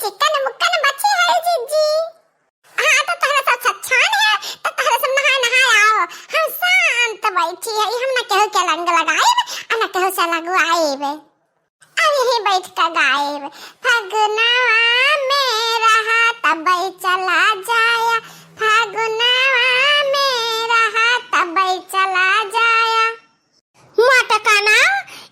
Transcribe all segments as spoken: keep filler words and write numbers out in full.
चिकन मुक्कन बची है जिज्जी। हाँ, तो तहरे सब छछान है, तो तहरे सब नहाए नहाए आओ। हम शांत बैठी है, हम न केहू के रंग लगाएब, आ न केहू से लगवाएब। अब यही बैठ के गाएब, फगुनवा में रहा तबई चला जाया, फगुनवा में रहा तबई चला जाया। मोटका ना,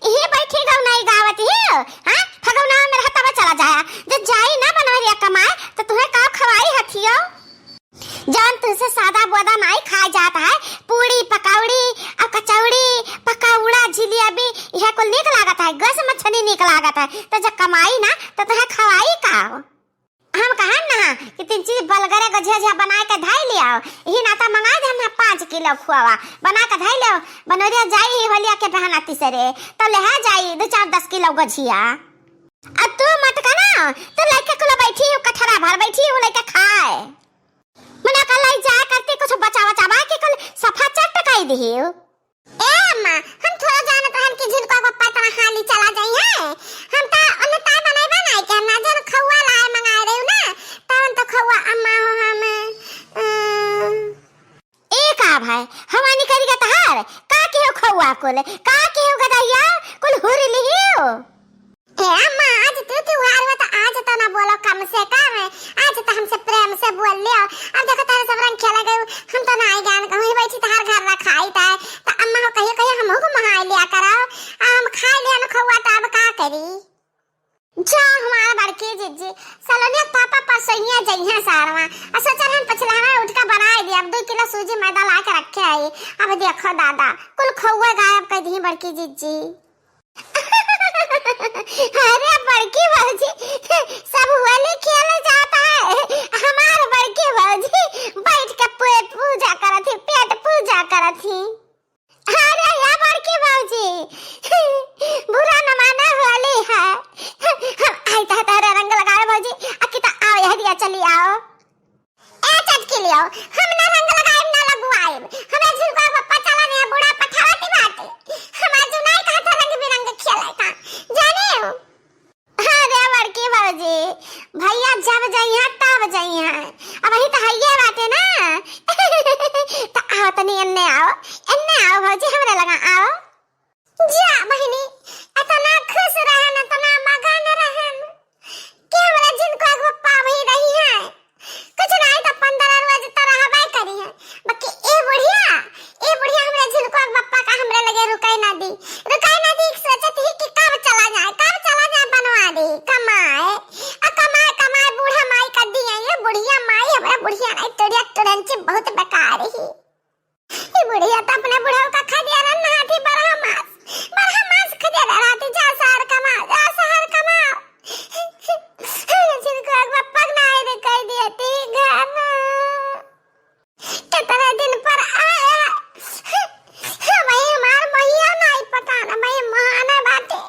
इही बैठी गौनाई गावत ही, हाँ? फगुनवा में रहा तबई चला जाया। जे जाई ना बनवरिया कमाए, तो तुहे का खवाई हथियो? जौन तुहसे सादा बोदा नाई खाए जात है, पूड़ी, पकौड़ी, और कचौड़ी, पकौड़ा, जिलेबी, यह कुल नीक लागत है, गस मछली नीक लागत है। तो जब कमाई ना, तो तुहे खवाई का हो? हम कहन ना कि तीन चीज बलगरे गझिया झिया बनाए के धाई ले आओ, यही नाता मंगाए दे हम पाँच किलो खोवा, बना के धाई ले आओ। बनोरिया जाई ही होलिया के बहाना तीसरे, तो लेहा जाई दो चार दस किलो गझिया। अब तू मोटका ना, तू लइके कुल बैठी हो, कठरा भर बैठी हो, लइके खाए। मने कल लाई जाए करती कुछ बचा बचा बा कि कल सफा चट काई दिहियो। ए अम्मा, हम थोड़ा जानत रहन कि झिनका पप्पा इतना हाली चला जाई है। हम तो उन्हें ताय बनाई बनाई के हम ना जान खौआ लाए मंगाए रही ना, तवन तो खौआ अम्मा हो हम, अ, ए का भाई, हमानी करी का तहार, का के हो खौआ कुल, का के हो गदहिया, कुल हुर लिहियो। ए अम्मा, आज तू त्योहार हो तो आज तो ना बोलो कम से कम, आज तो हमसे प्रेम से बोल लियो। अब देखो तारे सब रंग खेला गए, हम तो ना आई गान कहूँ बैठी तहार घर रखाई ताय, तो अम्मा हो कहियो कहियो हमहू को महाई लिया करो, आ हम खाई लिया ना खौआ तो अब का करी? जा हमार बड़की जिज्जी, सलोनिया के पापा परसैया जइहें सारवा। आ सोचल हम पछिला हमें उठ के बनाए दिया, अब दो किलो सूजी मैदा ला के रखे आई। अब देखो दादा, कुल खौआ गायब कर दी बड़की जिज्जी। अरे बड़की भौजी, सब होली खेले जाता है, हमार बड़की भौजी बैठ के पेट पूजा करत ही, पेट पूजा करत ही। अरे या बड़की भौजी, बुरा न माना, होली है। हम आई तह तहरे रंग लगावे भौजी, अकी त आओ यह दिया चली आओ। ए चटकी लियो, हम ना रंग लगाएब ना लगवाएब। हमें झिनका पप्पा चला गया बूढ़ा पठावती बाटे। हमार जुनाई कहा था रंग बिरंग खेले था, जाने हो? अरे बड़की भौजी, भैया जब जइहा तब जइहा, अब वही तो हइये बाटे ना। तो आओ तनी एन्ने आओ, एन्ने आओ भौजी, हमरे लगा आओ। जा बहिनी, इतना खुश रहन, इतना मगन रहन कि हमरा झिनका पप्पा वही रही है। कुछ नाई तो पंद्रह रोज तो रहबे करी है, बाकी ए बुढ़िया, ए बुढ़िया हमरे झिनका पप्पा का हमरे लगे रुकाई ना दी, रुकाई ना दी। सोचत ही कि कब चला जाए, कब चला जाए बनवा दी कमाए, आ कमाए कमाए बूढ़ा माई कर दी है ये बुढ़िया माई। हमरा बुढ़िया नाई टुड़िया टुड़ंची बहुत बेकार ही। ई बुढ़िया तो अपने बुढ़ऊ का खा दिया रन हाथी बरहा मास, बरहा मास खा दिया रन हाथी। जा शहर कमा, जा शहर कमा। झिनका पप्पा ना आए रे कह दिया ती घर। कितना दिन पर आया। भाई हमार महिया नाई पता ना भाई महाना बाटे।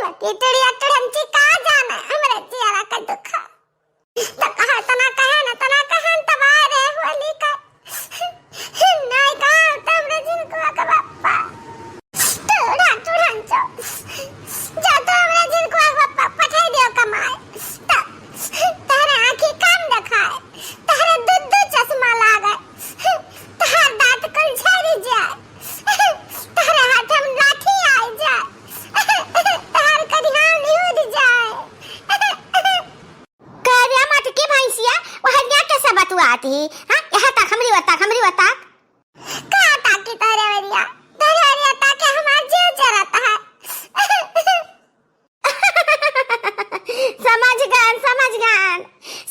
बाकी टुड़िया टुड़ंची का जाना हमरे जियारा का दुखा। तो कहा तना कहा ना तना कहा तबारे होली का। नाई कहा तमरे झिनका पप्पा। टूढ़ा टूढ़न चो। जा तो हमरा झिनका पप्पा पठाई दियो कमाए। त-, तहरे आँखी काम देखाए। तहरे दू दू चश्मा लागे। तहर दाँत कुल झरि जाए। तहरे हाथ हम लाठी आइ जाए। तहर करिहाव निहुरि जाए। करिया मटकी भैंसिया, वहरिया कैसे बतुआत ही? हाँ, यहाँ तक हमरी ओर तक, हमरी ओर तक। का ताकी तोहरे ओरिया? तोहरे ओरिया ताके हमार जीव जरत है। समझ गन, समझ गन।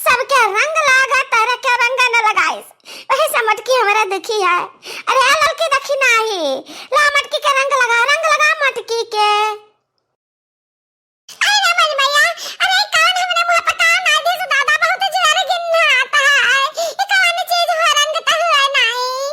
सबके रंग लागा, तोहरे के रंग न लगाइस। वही से मटकी हमरा दुखी है। अरे आ ललकी देखी नाही। ला मटकी के रंग लगा, रंग लगा मटकी के। अरे रे मोरी मैया, अरे कान हमरे मुँह पर कान आ दिस दादा, बहुत जोर गिन्ना आता है। ई कौन चीज हो रंग त हुआ नाही?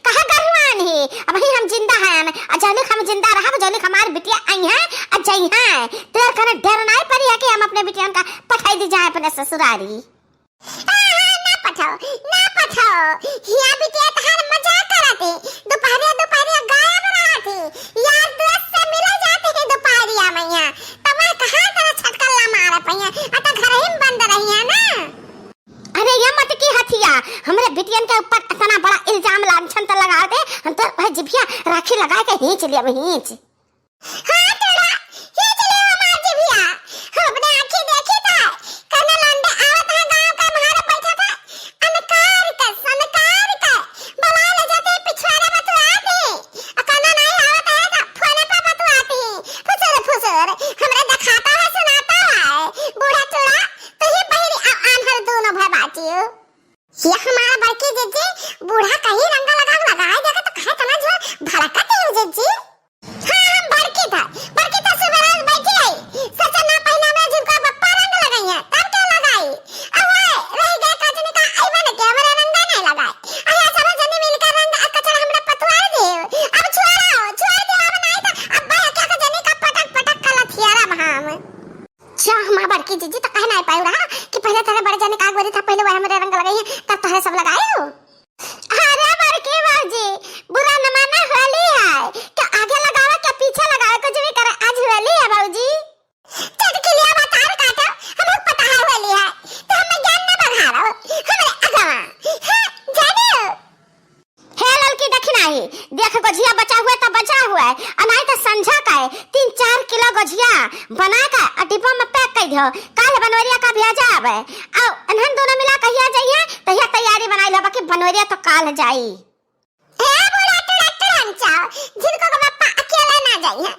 कहाँ गरुआन ही? अबहीं हम जिंदा हैं, अउर जौनिक हम जिंदा रहब, जौनिक हमार बिटिया अइहैं, अउर जइहैं। तोर कने डर नाहीं परी है कि हम अपने बिटियन का पठाई दी जाए अपने ससुरारी। आहा, ना पठाओ, ना पठाओ। हिया बिटिया तहार मजाक करत ही। दुपहरिया, दुपहरिया गायब रहत ही। यार दोस्त से मिले जात ही दुपहरिया मइहाँ। तब वह कहाँ तरह छटकल्ला मारे पइहैं? अ त घरही में बंद रहिहैं ना। अरे ये मटकी हथिया, हमरे बिटियन के ऊपर इतना बड़ा इल्जाम लांछन त लगा दे, हम तो वह जिभिया राखी लगाए के हींच लेब, हींच। हाँ टूरा, हींच ले हमार जिभिया। हम अपने आँखी देखी था, कौनो लौंडे आवत है गाँव का, मारे बैठा था, अनकार के, सनकार के, बुला ले जाते, पिछवाड़ा बतुआती, अ कौनो नाहीं आवत है तो फोने पर बतुआती, फुसुर फुसुर, हमरे देखाता है, सुनाता है, बूढ़ा टूरा, तू ही बहिरी अउ आन्हर दूनो भय बाटियो। ये हमार बड़की जिज्जी, बूढ़ा कहीं रंग लगाव लगाए देखे तो कहे तना जो भड़कत ही जिज्जी। हाँ, हम बड़की था, बड़की था सुबह रोज बैठी आई। सच ना पहिना में जिनको बप्पा रंग लगाई है, तब क्या लगाई? अब वो रह गए कजनी का अइबन के हमरे रंग नहीं लगाए। अरे सब जनी मिलकर रंग आ कचरा हमरा पतवार दे। अब छोड़ो, छोड़ दे, अब नहीं तो अब भाई क्या कजनी का पटक पटक कलथियारा बहाम। अच्छा, हमार बड़की जिज्जी तो कहे नाहीं पायु रहा कि पहिले तोहरे बड़ जने का गोरी था, पहिले वह हमरे रंग लगाई है, तब तोहरे सब लगाए हो। अरे बड़की भौजी, बुरा न माना, होली है, क्या आगे लगावे, क्या पीछे लगावे, कुछ भी करे, आज होली है भौजी। चटकिलिया बतार काटो, हमको पता है होली है, तो हमें ज्ञान न बढ़ाओ, हमरे अगवा, हाँ, जाने हो। हे ललकी दखिनाही, देख गोझिया बचा हुआ त बचा हुआ है, अ नाहीं त संझा का है, तीन चार किलो गोझिया बना के अ डिब्बा में पैक कर दियो, काल बनवरिया का भेजा आवे। अउ इन्हन दोनों मिला कहिया जाइए, तहिया तैयारी बनाई लो, बाकी बनवरिया तो काल जाई। हे बूढ़ा टुरटुर हम चाहो, जिनको को बप्पा अकेले ना जाइए,